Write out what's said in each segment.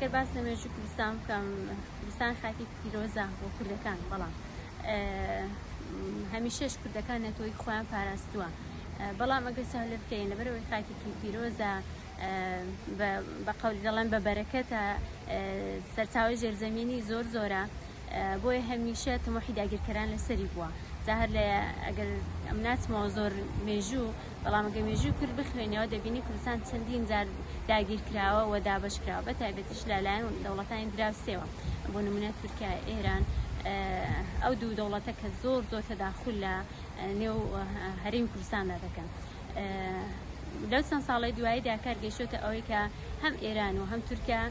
ئەگەر باس لە مێژوو کوردستان بکەم، کوردستان خاکی پیرۆزە بۆ کوردەکان، بەڵام هەمیشەش کوردەکان نەتەوەی خۆیان پاراستووە. بەڵام ئەگەر چاو لێ بکەین لەبەرئەوەی خاکێکی پیرۆزە بە قەولی دەڵێن بە بەرەکەتە، سەرچاوەی ژێرزەمینی زۆر زۆرە، بۆیە هەمیشە تموحی داگیرکەران لەسەری بووە. جا هەر لە ئەگەر ئەم ناچمەوە زۆر مێژوو، بەڵام ئەگەر مێژووی کورد بخوێنەوە دەبینی کوردستان چەندین جار داگیرکراوە و دابەشکراوە، بە تایبەتیش لەلایەن دەوڵەتانی دراوسێوە، بۆ نمونە تورکیا، ئێران، ئەو دوو دەوڵەتە کە زۆر زۆر تەداخول لە نێو هەرێمی کوردستاندا دەکەن. لەو چەند ساڵەی دواییدا کار گەیشتۆتە ئەوەی کە هەم ئێران و هەم تورکیا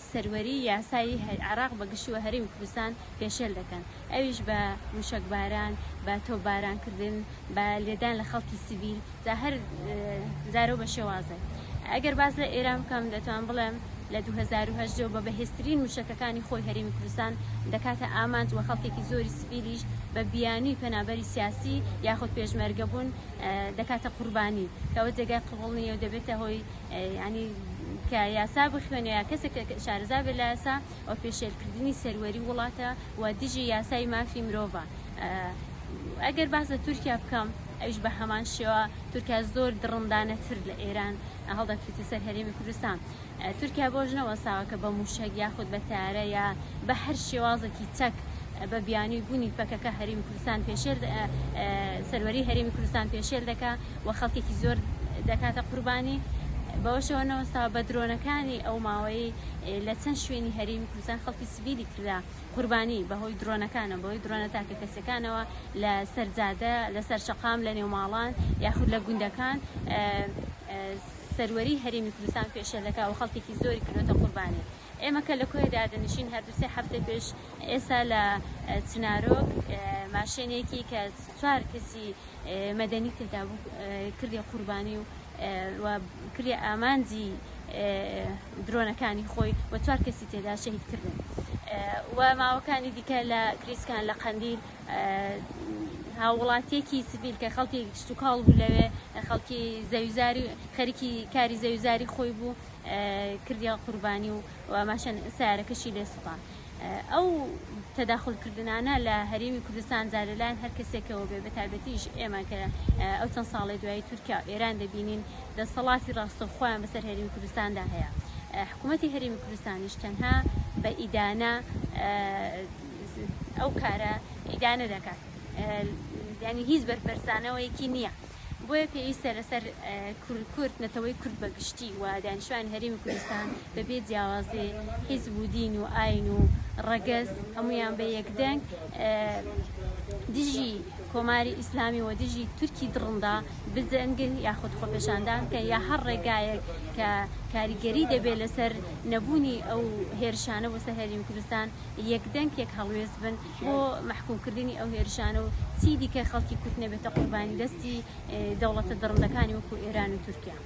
سەروەری یاسایی عێراق بە گشتی و هەرێمی کوردستان پێشێل دەکەن، ئەویش بە موشەکباران، بە تۆپبارانکردن، بە لێدان لە خەڵکی سڤیل، جا هەر جارەو بە شێوازێک. ئەگەر باس لە ئێران بکەم دەتوانم بڵێم لە 2018 بە بەهێزترین موشەکەکانی خۆی هەرێمی کوردستان دەکاتە ئامانج و خەڵکێکی زۆری سڤیلیش بە بیانووی پەنابەری سیاسی یاخود پێشمەرگە بوون دەکاتە قوربانی، کە ئەوە جێگای قبوڵ نییە و دەبێتە هۆی یانی کە یاسا بخوێنێ یا کەسێک کە شارەزا بێت لە یاسا ئەوە پێشێلکردنی سەروەری وڵاتە و دژی یاسای مافی مرۆڤە. ئەگەر باس لە تورکیا بکەم ئەویش بە هەمان شێوە، تورکیا زۆر دڕندانەتر لە ئێران هەڵدەکوتێتە سەر هەرێمی کوردستان. تورکیا بۆش نەوەستاوە کە بە موشەک یاخود بە تارە یا بە هەر شێوازێکی چەک بە بیانووی بوونی پەکەکە هەرێمی کوردستان پێشێل سەروەری هەرێمی کوردستان پێشێل دەکا و خەڵکێکی زۆر دەکاتە قوربانی. بەوەشەوە نەوەستاوە بە درۆنەکانی ئەو ماوەی لە چەند شوێنی هەرێمی کوردستان خەڵکی سڤیلی کرا قوربانی بەهۆی درۆنەکانەوە، بەهۆی درۆنە تاکە کەسەکانەوە لە سەر جادە، لەسەر شەقام، لە نێو ماڵان یاخود لە گوندەکان سەروەری هەرێمی کوردستان پێشێل دەکا و خەڵکێکی زۆری کردۆتە قوربانی. ئێمە کە لە کۆیە دادەنیشین هەر دوو سێ هەفتە پێش ئێستا لە چنارۆک ماشێنێکی کە چوار کەسی مەدەنی تێدا بوو کردیە قوربانی و و کردیە ئامانجی درۆنەکانی خۆی و چوار کەسی تێدا شەهید کردن. و ماوەکانی دیکە لە کریسکان لە قەندیل هاووڵاتیەکی سڤیل کە خەڵکی کشتوکاڵ بوو لەوێ، خەڵکی زەویزاری خەریکی کاری زەویزاری خۆی بوو، کردیە قوربانی و ماشێن سەیارەکەشی لێ سوتا. ئەو تەداخولکردنانە لە هەرێمی کوردستان جا لەلایەن هەر کەسێکەوە بێ، بە تایبەتیش ئێمە کە ئەو چەند ساڵەی دوایی تورکیا و ئێران دەبینین دەسەڵاتی ڕاستەوخۆیان بەسەر هەرێمی کوردستاندا هەیە. حکوومەتی هەرێمی کوردستانیش تەنها بە ئیدانە ئەو کارە ئیدانە دەکات، یانی هیچ بەرپەرچدانەوەیەکی نییە. بۆیە پێویستە لەسەر کورد، نەتەوەی کورد بە گشتی و دانیشتوانی هەرێمی کوردستان بەبێ جیاوازی حیزب و دین و ئاین و ڕەگەز هەمویان بە یەکدەنگ دژی کۆماری ئیسلامی و دژی تورکی دڕندە بجەنگن یاخود خۆپێشاندان بکەن یا هەر ڕێگایەک کە کاریگەری دەبێت لەسەر نەبوونی ئەو هێرشانە بۆ سەر هەرێمی کوردستان یەکدەنگ یەک هەڵوێست بن بۆ مەحکوم کردنی ئەو هێرشانە و چی دیکە خەڵکی کورد نەبێتە قوربانی دەستی دەوڵەتە دڕندەکانی وەکو ئێران و تورکیا.